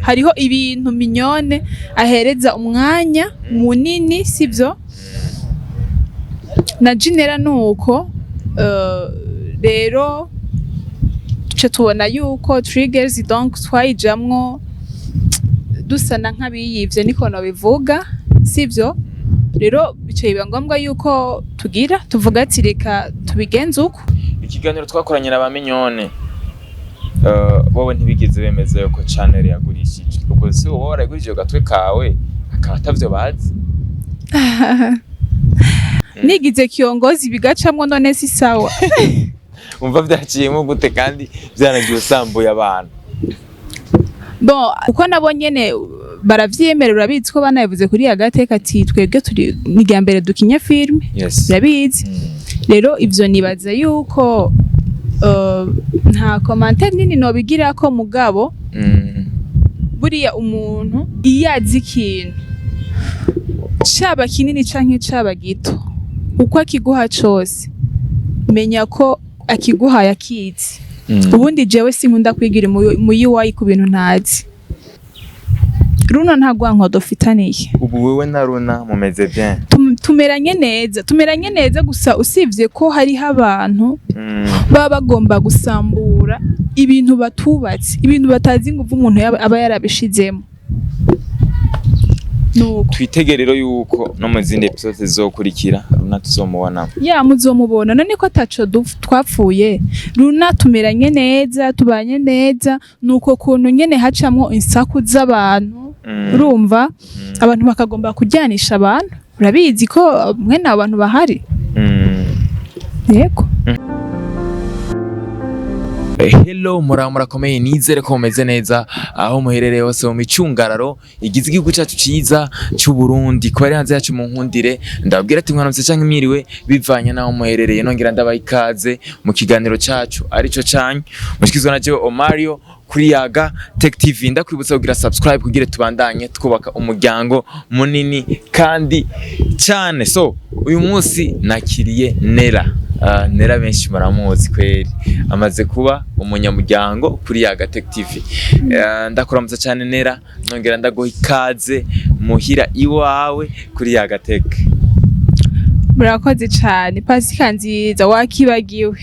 Hariho ibintu Mignone ahereza umwanya munini, sivyo? Na Jinera nuko. Rero tuce tubona yuko Triggers donc twayijamwo dusana nk'abiyivye, niko nobivuga, sivyo? Rero bice biba ngombwa yuko tugira tuvuga ati reka tubigenze uko. Ikiganiro twakoranye na ba Mignone, bobo ntibigeze bemeza yuko channel yagurishije. Ubwo si wowe warayigurishije ku gatwe kawe, akaba atavyo bazi? Nigize kiongozi bigacamwo, none si sawa? Umva, vyaciyemo gute kandi vyaragiye usambuye abantu? Bon, uko nabo nyene baravyemera, urabizi ko banabivuze kuri agateka ati twebwe turi ni irya mbere dukinye filme. Urabizi. Rero ivyo nibaza yuko nta commentaire nini nobigirako, mugabo buriya umuntu iyo azi ikintu, caba kinini canke caba gito, uko akiguha cose, menya ko akiguhaye akizi. Ubundi jewe sinkunda kwigira muyiwayi ku bintu ntazi. Runo nta rwanko dufitaniye. Ubu wewe na Runa mumeze bien? Tumeranye neza, tumeranye neza, gusa usibye ko hariho abantu baba bagomba gusambura ibintu batubatse, ibintu batazi inguvu umuntu aba yarabishizemo, nuko. Twitege rero yuko no mu zindi episode zizokurikira Runa tuzomubona. Ya, muzomubona. None ko ataco twapfuye? Runa tumeranye neza, tubanye neza, nuko kuntu nyene hacamwo insaku z'abantu. Urumva, abantu bakagomba kuryanisha abantu. Urabizi ko mwene abo bantu bahari. Yego. Hello, muraho, murakomeye? Nizere ko mumeze neza aho muherereye hose mu micungararo igize igihugu cyacu ciza cy'u Burundi. Kuba ari hanze yacu, mu nkundire ndababwira ati mwaramutse canke mwiriwe, bivanye naho muherereye. Nongera ndabaha ikaze mu kiganiro cacu arico canyu mushikizwa na jewe Omario kuri Yaga Tech TV. Ndakwibutsa kugira subscribe kugira tubandanye twubaka umuryango munini kandi cyane. So uyu munsi nakiriye Nera. Nera benshi muramuzi kweri, amaze kuba umunyamuryango kuri Yaga Tech TV. Ndakuramutsa cyane Nera, nongera ndaguha ikaze muhira iwawe kuri Yaga Tech. Murakoze cane. Pasika nziza, wakibagiwe.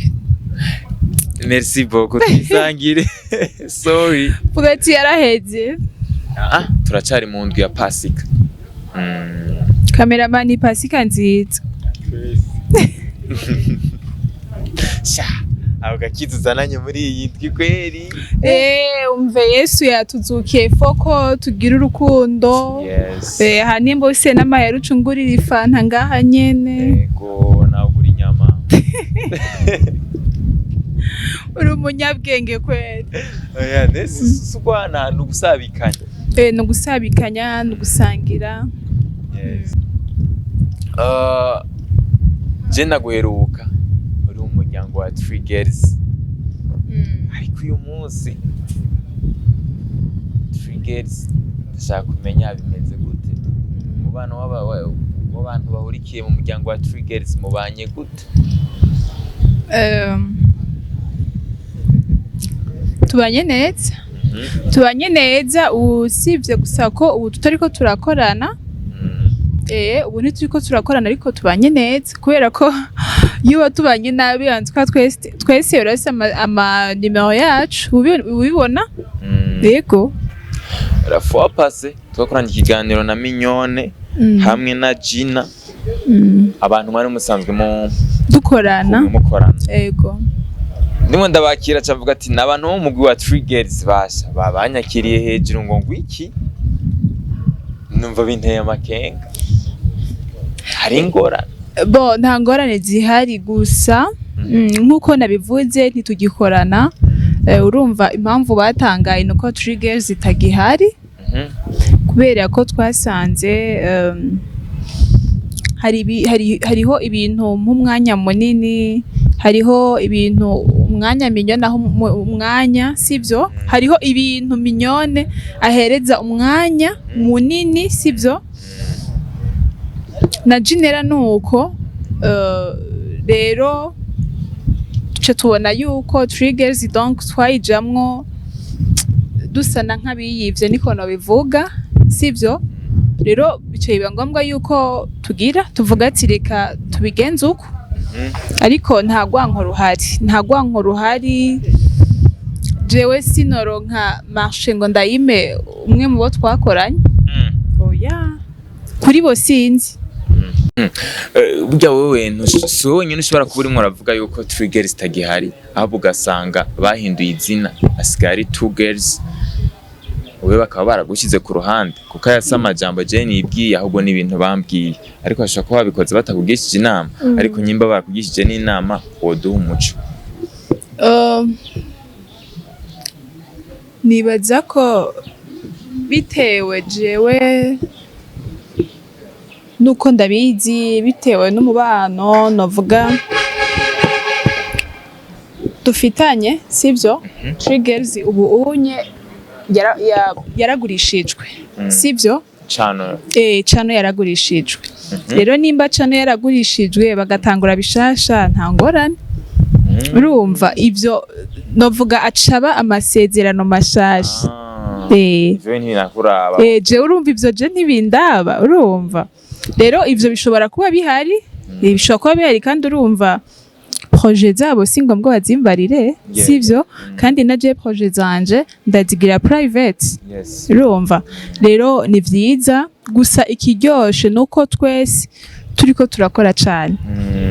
Merci beaucoup, twisangire, sorry. Vuga ati yaraheze. Ah, turacari mu ndwi ya Pasika. Kameramani, Pasika nziza. Sha, ako gakiza uzananye muri iyi ndwi kweri. Umve, Yesu yatuzukiye, foko tugira urukundo. Hanimba use n'amahera, ucungurira ifanta ngaha nyene. Yego, nawe ugura inyama. Uri umunyabwenge kweri. Oya, nesi sugwana ni ugusabikanya. Ni ugusabikanya, ni ugusangira. Yes. Je naguheruka uri mu muryango wa Three Girls, ariko uyu munsi Three Girls ndashaka kumenya bimeze gute, umubano w'abantu bahurikiye mu muryango wa Three Girls mubanye gute? Tubanye neza. Tubanye neza, usibye gusa ko ubu tutariko turakorana. Ubu ntituriko turakorana, ariko tubanye neza, kubera ko iyo uba tubanye nabi hanze twese twese urafise ama nimero yacu, ubibona. Yego. La fois passée twakoranye ikiganiro na Mignone hamwe na Gina, abantu mwari musanzwe mu dukorana. Mukorana. Yego. Ndimo ndabakira, cavuga ati n'abantu bo mu mugwi wa Three Girls basha babanyakiriye hejuru ngo ngwiki, numva binteye amakenga, hari ingorane? Bo, nta ngorane zihari, gusa nk'uko nabivuze ntitugikorana. Urumva impamvu batangaye nuko Three Girls itagihari, kubera ko twasanze hariho ibintu nk'umwanya munini, hariho ibintu umwanya Mignone aho umwanya, sivyo? Hariho ibintu Mignone ahereza umwanya munini, sivyo? Na Jinera nuko. Rero tuce tubona yuko Three Girls donc twayijamwo. dusana nk'abiyivye, niko nobivuga, sivyo? Rero bice biba ngombwa yuko tugira tuvuga ati reka tubigenze uko. Ariko nta rwanko ruhari, nta rwanko ruhari. Jewe sinoronka marché ngo ndayime umwe mu bo twakoranye. Oya, kuri bo sinzi. Burya wewe si wowe wenyine ushobora kuba urimo uravuga yuko Three Girls itagihari, ahubwo ugasanga bahinduye izina, asigaye ari Two Girls, wowe bakaba baragushyize ku ruhande, kuko aya si amajambo je nibwiye, ahubwo ni ibintu bambwiye. Ariko bashobora kuba babikoze batakugishije inama, ariko nyimba barakugishije n'inama, woduha umuco. Nibaza ko bitewe jewe nuko ndabizi, bitewe n'umubano novuga dufitanye, sivyo? Three Girls ubu unye yaragurishijwe, sivyo? Cano. Channel yaragurishijwe. Rero nimba channel yaragurishijwe bagatangura bishasha, nta ngorane. Urumva ivyo novuga acaba amasezerano mashasha. Ivyo ntibinakuraba. Jewe urumva ivyo je ntibindaba. Urumva rero ivyo bishobora kuba bihari, bishobora kuba bihari, kandi urumva projet zabo si ngombwa bazimbarire, sivyo? Kandi na je projet zanje ndazigira private. Urumva rero ni vyiza gusa, ikiryoshe nuko twese turiko turakora cane.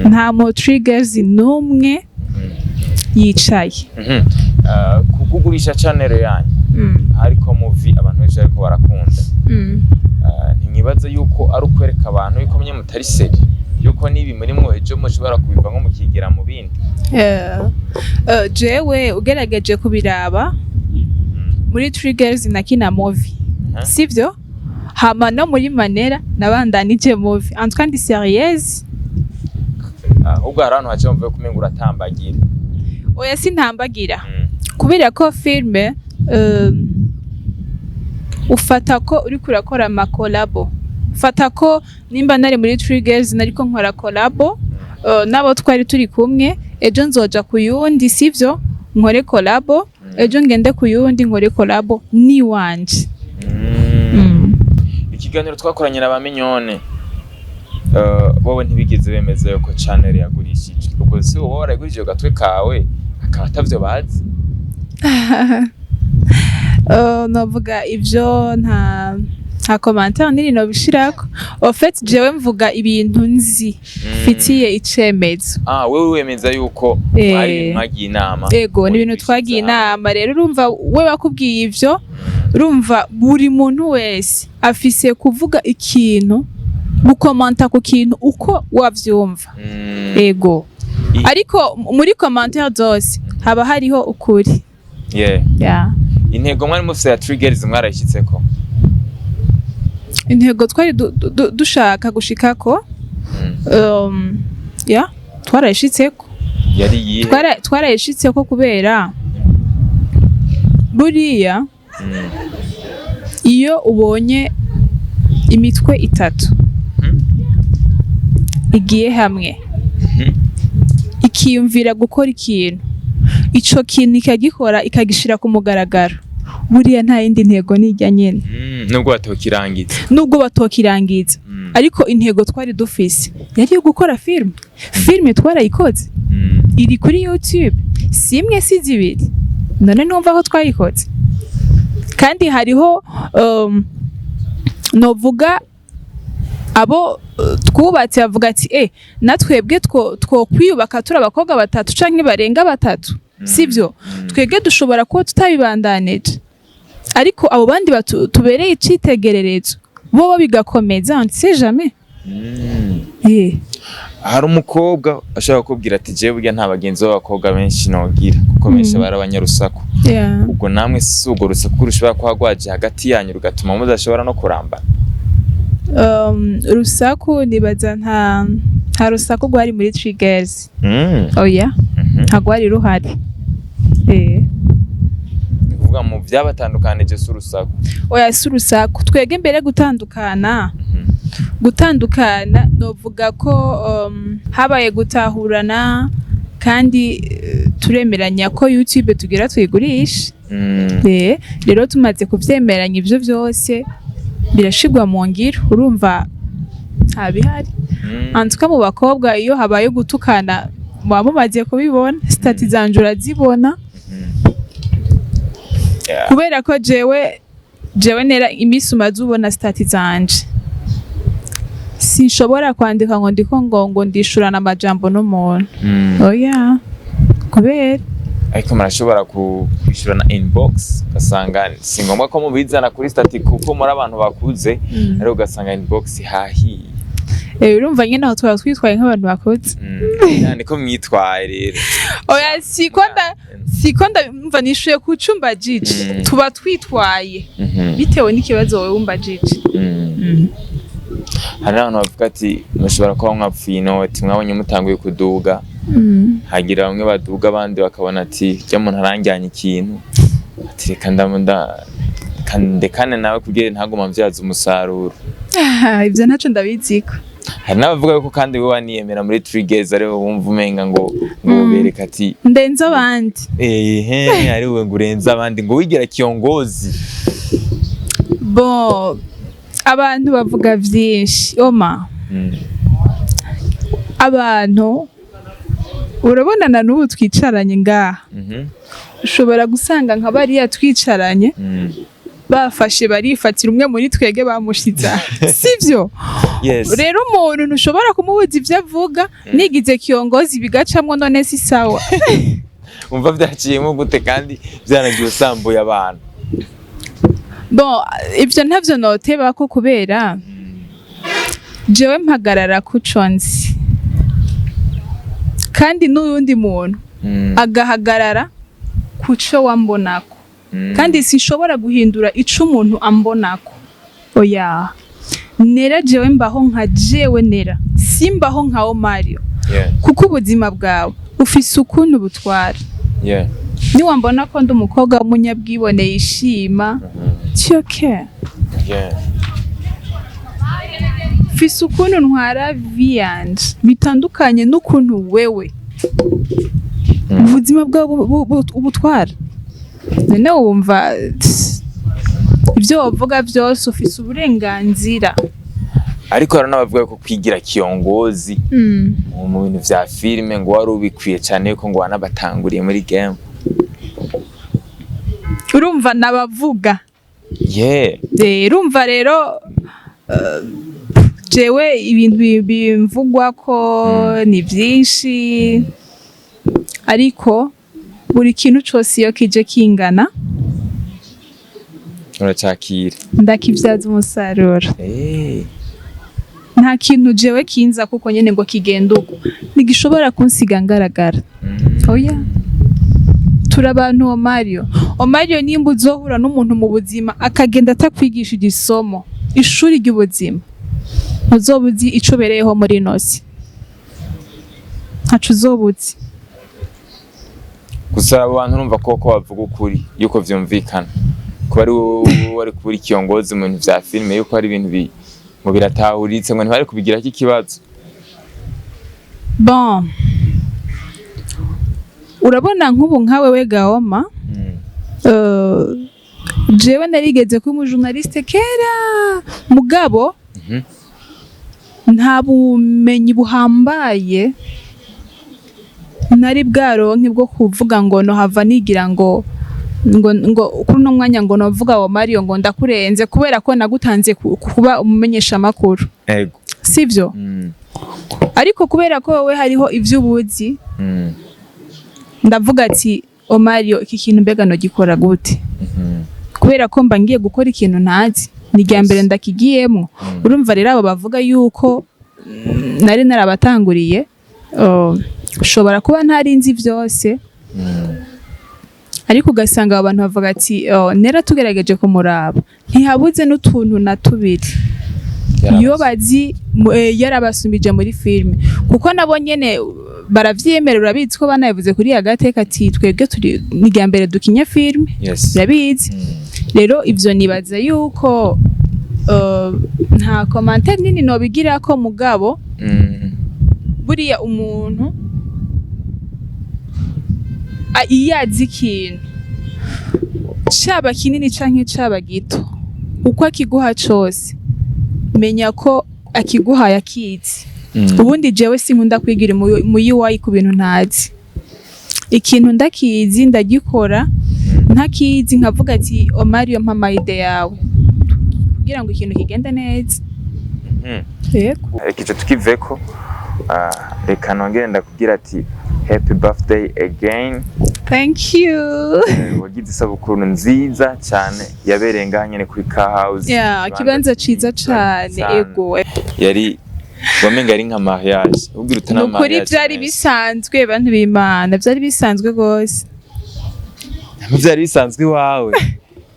Nta mu triggers n'umwe yicaye. Kukugurisha channel yanyu, hariko movie abantu benshi bariko barakunda. Ntimwibaza yuko ari ukwereka abantu yuko mwe mutari sérieux, yuko nibi muri mwo ejo mushobora kubivamo mukigira mu bindi? Jewe ugerageje kubiraba, muri Triggers nakina movie, sivyo? Hama no muri Manera nabandanije movie. En tout cas ndi sérieuse. Ahubwo hari ahantu haca bumva kumenga uratambagira. Oya, sintambagira, kubera ko filme ufata ko uriko urakora ama collabo. Fata ko nimba nari muri Triggers nariko nkora collabo nabo twari turi kumwe, ejo nzoja ku yundi, sivyo? Nkore collabo, ejo ngende ku yundi nkore collabo ni wanje. Ikiganiro twakoranye na ba Mignone, bobo ntibigeze bemeza yuko channel yagurishijwe. Ubwo si wowe warayigurishije ku gatwe kawe, akaba atavyo bazi? Novuga ivyo nta commentaire niri nobishirako. En fait jewe mvuga ibintu nzi, mfitiye icemezo. Ah, wewe wemeza yuko mwari ibintu mwagiye inama? Ego, ni ibintu twagiye inama. Rero urumva we bakubwiye ivyo, urumva buri muntu wese afise kuvuga ikintu, gukomanta ku kintu uko wavyumva. Ego. Ariko muri commentaire zose haba hariho ukuri. Yeah. Intego mwari mufise ya Three Girls mwarayishitseko? Intego twari dushaka gushikako, yeah, twarayishitseko. Yari yihe? Twarayishitseko kubera buriya iyo ubonye imitwe itatu igiye hamwe, ikiyumvira gukora ikintu, ico kintu ikagikora, ikagishira ku mugaragaro, buriya nta yindi ntego nijya nyene. Nubwo batokirangiza. Nubwo batokirangiza, ariko intego twari dufise yari iyo gukora filime. Filime twarayikoze, iri kuri YouTube, si imwe si zibiri. None numva ko twayikoze, kandi hariho novuga abo twubatse bavuga ati natwebwe two kwiyubaka turi abakobwa batatu canke barenga batatu, sivyo? Twebwe dushobora kuba tutabibandanije, ariko abo bandi tubereye icitegererezo bo bigakomeza, on sait jamais. Hari umukobwa ashobora kukubwira ati jewe burya nta bagenzi b'abakobwa benshi nogira, kuko benshi bari abanyarusaku. Ubwo namwe si urwo rusaku rushobora kuba rwaje hagati yanyu rugatuma mudashobora no kurambana? Rusaku nibaza nta rusaku rwari muri Triggers. Oya, nta rwari ruhari. Ni kuvuga mu byabatandukanije si urusaku? Oya, si urusaku. Twebwe mbere gutandukana, gutandukana novuga ko habaye gutahurana, kandi turemeranya ko YouTube tugira tuyigurishe. Rero tumaze kuvyemeranya, ivyo vyose birashirwa mu ngiro, urumva nta bihari. Antuka mu bakobwa iyo habaye gutukana, muba mumaze kubibona, statut zanje urazibona. Kubera ko jewe nera imisi umaze ubona statut zanje, sinshobora kwandika ngo ndiko ngo ndishurana amajambo n'umuntu. Oya, kubera Ariko murashobora kwishurana inbox, ugasanga si ngombwa ko mubizana kuri statut kuko muri abantu bakuze, ariko ugasanga inbox hahiye. Urumva nyene aho twaba twitwaye nk'abantu bakuze. Niko mwitwaye rero. Oya, siko ndumva nishuye ku cumba jiji. Tuba twitwaye bitewe n'ikibazo wowe wumva jiji. Hari n'abantu bavuga ati mushobora kuba mwapfuye inoti, mwabonye mutanguye kuduga, hagira bamwe baduga, abandi bakabona ati rya muntu aranjyanye ikintu, ati reka ndekane nawe kugira ntaguma mvyaza umusaruro. Ivyo ntaco ndabiziko. Hari n'abavuga yuko kandi we waniyemera muri Trigez, ari wowe wumva umenga ngo bereka ati ndenze abandi. Ehe, ari wowe ngo urenze abandi, ngo wigira kiongozi. Bon, abantu bavuga vyinshi, oma. Abantu urabonana n'ubu twicaranye ngaha, ushobora gusanga nka bariya twicaranye bafashe barifatira umwe muri twege bamushize aha, sivyo? Yes. Rero umuntu ntushobora kumubuza ivyo avuga. Nigize kiongozi bigacamwo, none si sawa? Umva byaciyemo gute kandi byaragiye usambuye abantu? Bon, ivyo ntavyo notebako kubera jewe mpagarara kuco nzi, kandi n'uyundi muntu agahagarara kuco wambonako. Kandi sinshobora guhindura ico umuntu ambonako, oya. Nera jewe mbaho nka jewe nera, simbaho nka Omario. Kuko ubuzima bwawe ufise ukuntu butwara. Niwambona ko ndi umukobwa w'umunyabwibone yishima, it's okay. Mfise ukuntu ntwara vie yanje bitandukanye n'ukuntu wewe ubuzima bwawe ubutwara. None wumva tss, ibyo wavuga byose ufise uburenganzira. Ariko hari n'abavuga ko kwigira kiongozi mu bintu vya filime ngo wari ubikwiye cyane, yuko ngo wanabatanguriye muri game. Urumva nabavuga. Urumva rero, jewe ibintu bimvugwa ko ni byinshi, ariko buri kintu cose iyo kije kingana Uracakira. ndakibyaza umusaruro. Nta kintu jewe kinza kuko nyene ngo kigenda uko ntigishobora kunsiga ngaragara. Oya, turi abantu. Omario, nimba uzohura n'umuntu mu buzima akagenda atakwigishije isomo, ishuri ry'ubuzima, ntuzoba uzi ico ubereyeho muri ino si, ntaco uzoba uzi. Gusa abo bantu urumva ko bavuga ukuri, yuko vyumvikana kuba ari wowe wari kuba uri kiongozi mu bintu vya filime, yuko hari ibintu ngo biratahuritse, ngo ntibari kubigirako ikibazo. Bon, urabona nk'ubu nkawe we Gaoma, jewe narigeze kuba umujournaliste kera, mugabo nta bumenyi buhambaye nari bwaronke bwo kuvuga ngo nohava nigira ngo kuri uno mwanya ngo novuga wa Mario ngo ndakurenze kubera ko nagutanze kuba umumenyesha makuru. Sivyo? Ariko kubera ko wowe hariho ivyo ubuzi, ndavuga ati Omario, iki kintu mbega nogikora gute? Kubera ko mba ngiye gukora ikintu ntazi, ni irya mbere ndakigiyemo. Urumva rero abo bavuga yuko nari narabatanguriye, ushobora kuba ntari nzi vyose, ariko ugasanga abo bantu bavuga ati oh, nera tugerageje kumuraba ntihabuze n'utuntu na tubiri iyo bazi yarabasumbije muri filime, kuko nabo nyene baravyemerera. Urabizi ko banabivuze kuri agateka ati twebwe turi ni irya mbere dukinye filime. Urabizi. Rero ivyo nibaza yuko nta commentaire nini nobigirako, mugabo buriya umuntu iyo azi ikintu Caba kinini canke caba gito, uko akiguha cose, menya ko akiguhaye akizi. Ubundi jewe sinkunda kwigira muyiwayi ku bintu ntazi. Ikintu ndakizi ndagikora, ntakizi nkavuga ati: "Omario, mpa ama idées yawe kugira ngo ikintu kigende neza." Yego. Reka ico tukiveko. Reka nongere ndakubwira ati happy birthday again. Thank you. Wagize isabukuru nziza cyane yabereye ngaha nyene kuri Car House. Yeah, ikibanza ciza cane, ego. Yari wamenga ari nka mariage, ubwira utana. Nukuri vyari bisanzwe, bantu b'Imana, vyari bisanzwe gose. Byari bisanzwe iwawe,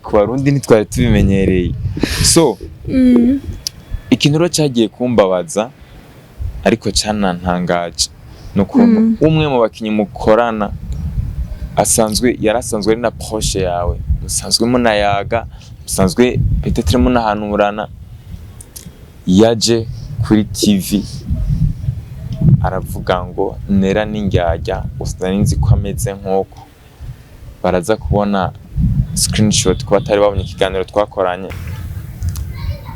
ku Barundi ntitwari tubimenyereye. So ikintu rero cyagiye kumbabaza ariko canantangaje ni ukuntu umwe mu bakinyi mukorana asanzwe yari asanzwe ari na proche yawe, musanzwe munayaga, musanzwe peut-être munahanurana, yaje kuri TV aravuga ngo Nera n'indyarya, gusa nari nzi ko ameze nk'uko. Baraza kubona screenshot ku batari babonye ikiganiro twakoranye.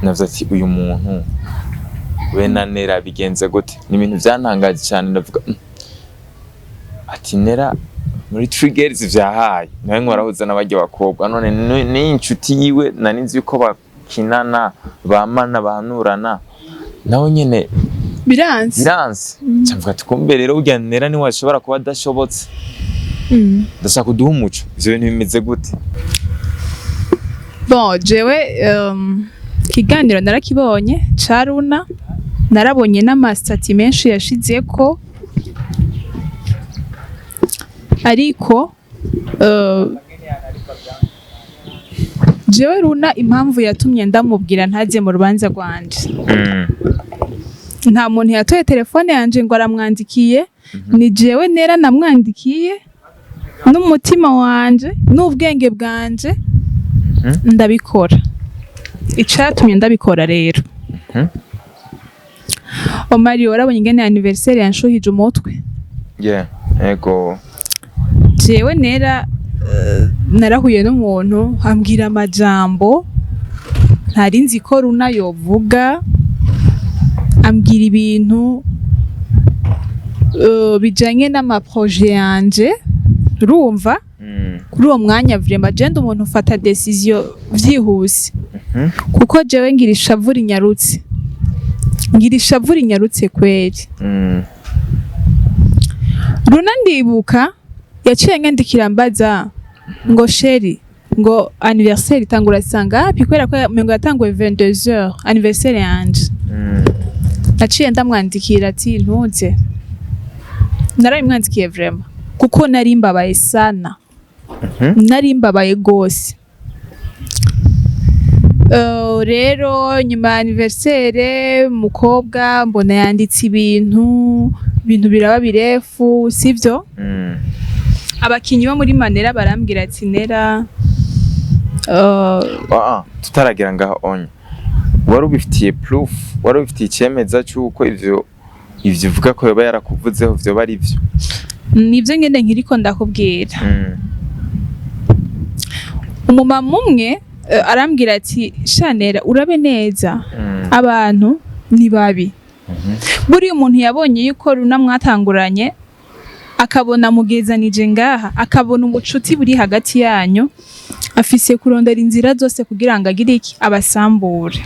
Navuze ati uyu muntu we na Nera bigenze gute? Ni ibintu byantangaje cyane. Ndavuga ati Nera muri Triggers vyahaye nawe nkwarahuza n'abarya bakobwa, none ni inshuti yiwe nari nzi yuko bakinana, bamana, bahanurana, nawe nyene Biranze. Biranze. Nca ati kumbe rero burya Nera niwe ashobora kuba adashobotse. Ndashaka kuduha umuco, ivyo bintu bimeze gute? Bon, jewe ikiganiro narakibonye ca Runa, narabonye n'ama statuts menshi yashizeko, ariko jewe Runa impamvu yatumye ndamubwira ntaze mu rubanza rwanje, nta muntu yatoye telefone yanje ngo aramwandikiye, ni jewe Nera namwandikiye n'umutima wanje n'ubwenge bwanje ndabikora. Icatumye ndabikora rero, Omari, warabonye ingene anniversaire yanshuhije umutwe. Yeah, ego. Jewe Nera narahuye n'umuntu ambwira amajambo ntari nzi ko Runa yovuga, ambwira ibintu bijanye n'ama projets yanje, urumva? Kuri uwo mwanya vraiment je ndi umuntu ufata décision vyihuse, kuko jewe ngira ishavu rinyarutse, ngira ishavu rinyarutse kweri. Runa ndibuka yaciye nyandikira mbaza ngo: "Chéri, ngo anniversaire itangura sangapi?" Kubera ko mengo yatanguye 22h anniversaire yanje. Naciye ndamwandikira ati ntuze. Narabimwandikiye vraiment kuko nari mbabaye sana, nari mbabaye gose. Rero nyuma ya anniversaire umukobwa mbona yanditse ibintu biraba birefu, sivyo? Abakinyi bo muri Manera barambwira ati Nera Ah, tutaragira ngaho onye, wari ubifitiye proof, wari ubifitiye icemeza cy'uko ivyo uvuga ko yoba yarakuvuzeho vyoba ari vyo? Nivyo nyene nkiriko ndakubwira. Umumama umwe arambwira ati: "Shanera, urabe neza, abantu ni babi." Buriya umuntu yabonye yuko Runa mwatanguranye, akabona mugezanije ngaha, akabona ubucuti buri hagati yanyu, afise kurondera inzira zose kugira ngo agire iki? Abasambure.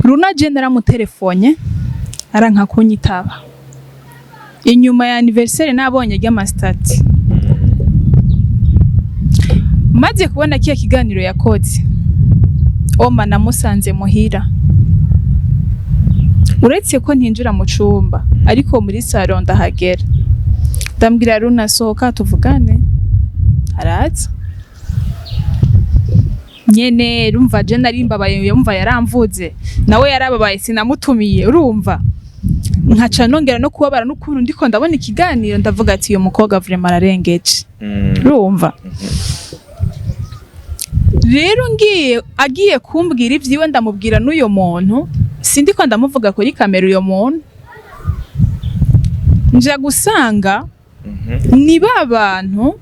Runa je naramutelefone aranka kunyitaba inyuma ya anniversaire nabonye ry'ama statuts. Maze kubona kiya kiganiro yakoze, oma namusanze muhira, uretse ko ntinjira mu cumba ariko muri salon ndahagera, ndambwira: "Runa, sohoka tuvugane." Araza nyene, urumva je nari mbabaye, yumva yaramvuze nawe yarababaye, sinamutumiye, urumva nkaca nongera no kubabara n'ukuntu ndiko ndabona ikiganiro, ndavuga ati uyu mukobwa vraiment ararengeje. Urumva rero ngiye agiye kumbwira ivyiwe, ndamubwira n'uyo muntu, sindiko ndamuvuga kuri kamera, uyo muntu nja gusanga ni ba bantu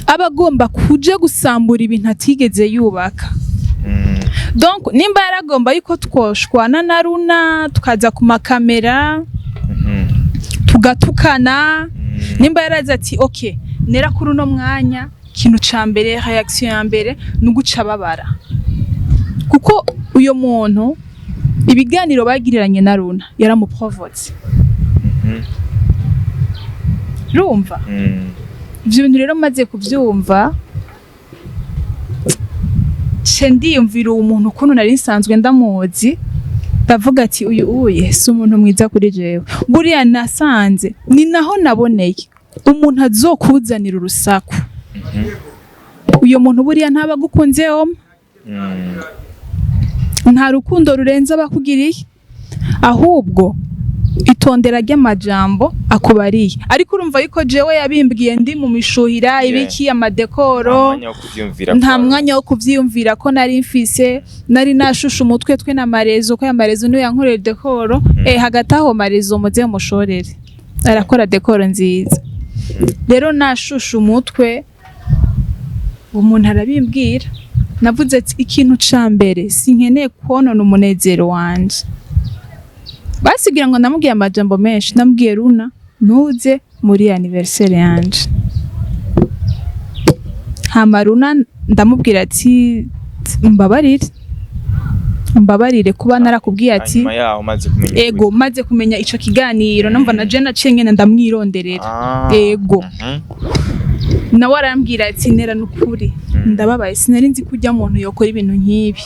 Aba agomba kuja gusambura ibintu atigeze yubaka. Donc nimba yaragomba yuko twoshwana na Runa, tukaza ku makamera, tugatukana, nimba yarazi ati ok, nera kuri uno mwanya, ikintu ca mbere, réaction ya mbere ni uguca babara, kuko uyo muntu ibiganiro bagiriranye na Runa yaramuprovotse. Urumva? Ivyo bintu rero maze kuvyumva, ce ndiyumvira uwo muntu ukuntu nari nsanzwe ndamuzi, ndavuga ati uyu uye si umuntu mwiza kuri jewe. Buriya nasanze ni naho naboneye umuntu azokuzanira urusaku, uyo muntu buriya ntaba agukunze oma. Nta rukundo rurenze abakugiriye, ahubwo itondera ry'amajambo akubariye. Ariko urumva yuko jewe yabimbwiye ndi mu mishuhira, ibiki, amadécor. Nta mwanya wo kuvyumvira. Nta kwawe. Mwanya wo kuvyiyumvira ko nari mfise, nari nashushe umutwe twe na Marezo, ko ya Marezo niyo yankorera décor. Hagati aho Marezo muze mushorere, arakora décor nziza. Rero nashushe umutwe, umuntu arabimbwira, navuze ati ikintu ca mbere, sinkeneye konona umunezero wanje. Basigira ngo ndamubwiye amajambo menshi, ndamubwiye: "Runa, ntuze muri anniversaire yanje." Hama Runa ndamubwira ati mbabarire, mbabarire kuba narakubwiye ati Hanyuma yaho umaze kumenya. Ego, maze kumenya ico kiganiro, numva na je naciye ngenda ndamwironderera. Ego. Nawe arambwira ati nera, nukuri ndababaye, sinari nzi ko ujya muntu yokora ibintu nk'ibi,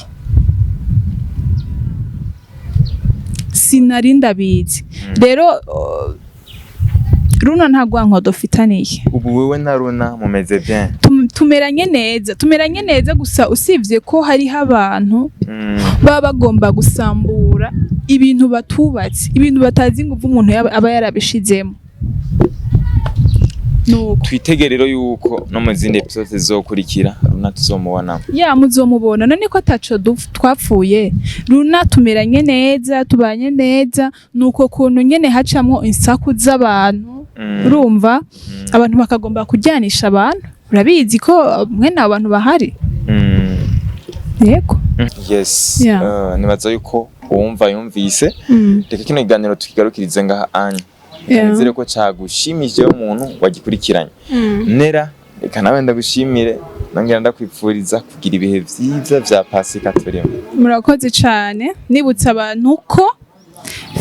sinari ndabizi. Rero Runo nta rwanko dufitaniye. Ubu wewe na Runa mumeze bien? Tumeranye neza, tumeranye neza, gusa usibye ko hariho abantu baba bagomba gusambura ibintu batubatse, ibintu batazi inguvu umuntu aba yarabishizemo, nuko. Twitege rero yuko no mu zindi episode zizokurikira Runa tuzomubona. Ya, muzomubona. None ko ataco twapfuye, Runa tumeranye neza, tubanye neza, nuko kuntu nyene hacamwo insaku z'abantu. Urumva, abantu bakagomba kuryanisha abantu, urabizi ko mwene abo bantu bahari. Yego. Yes. Nibaza yuko uwumva yumvise. Reka kino kiganiro tukigarukirize ngaha anya. Nizere ko cagushimishije umuntu wagikurikiranye. Nera, reka nawe ndagushimire, nongera ndakwipfuriza kugira ibihe vyiza vya Pasika turimo. Murakoze cane. Nibutsa abantu ko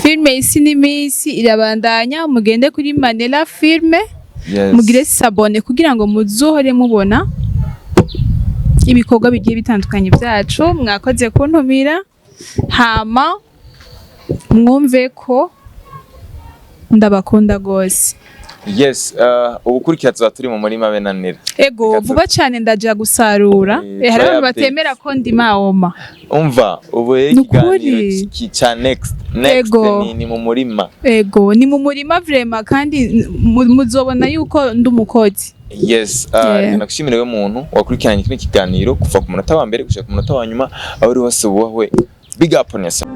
filme Isi n'Iminsi irabandanya, mugende kuri Manela Filme, mugire s'abonner kugira ngo muzohore mubona ibikorwa bigiye bitandukanye byacu. Mwakoze kuntumira, hama mwumve ko ndabakunda gose. Yes, ubukurikira tuba turi mu murima be na Nera. Ego. Reka Vuba cane ndaja gusarura. Hari try abantu update. batemera ko ndima oma. Umva, ubu rero Ni ukuri. ikiganiro ca next Ego. ni mu murima. Ego, ni mu murima vraiment, kandi muzobona yuko ndi umukozi. Yes, reka nagushimire we muntu wakurikiranye kino kiganiro kuva ku munota wa mbere gushika ku munota wa nyuma, aho uri hose wubahwe. Big up on yourself.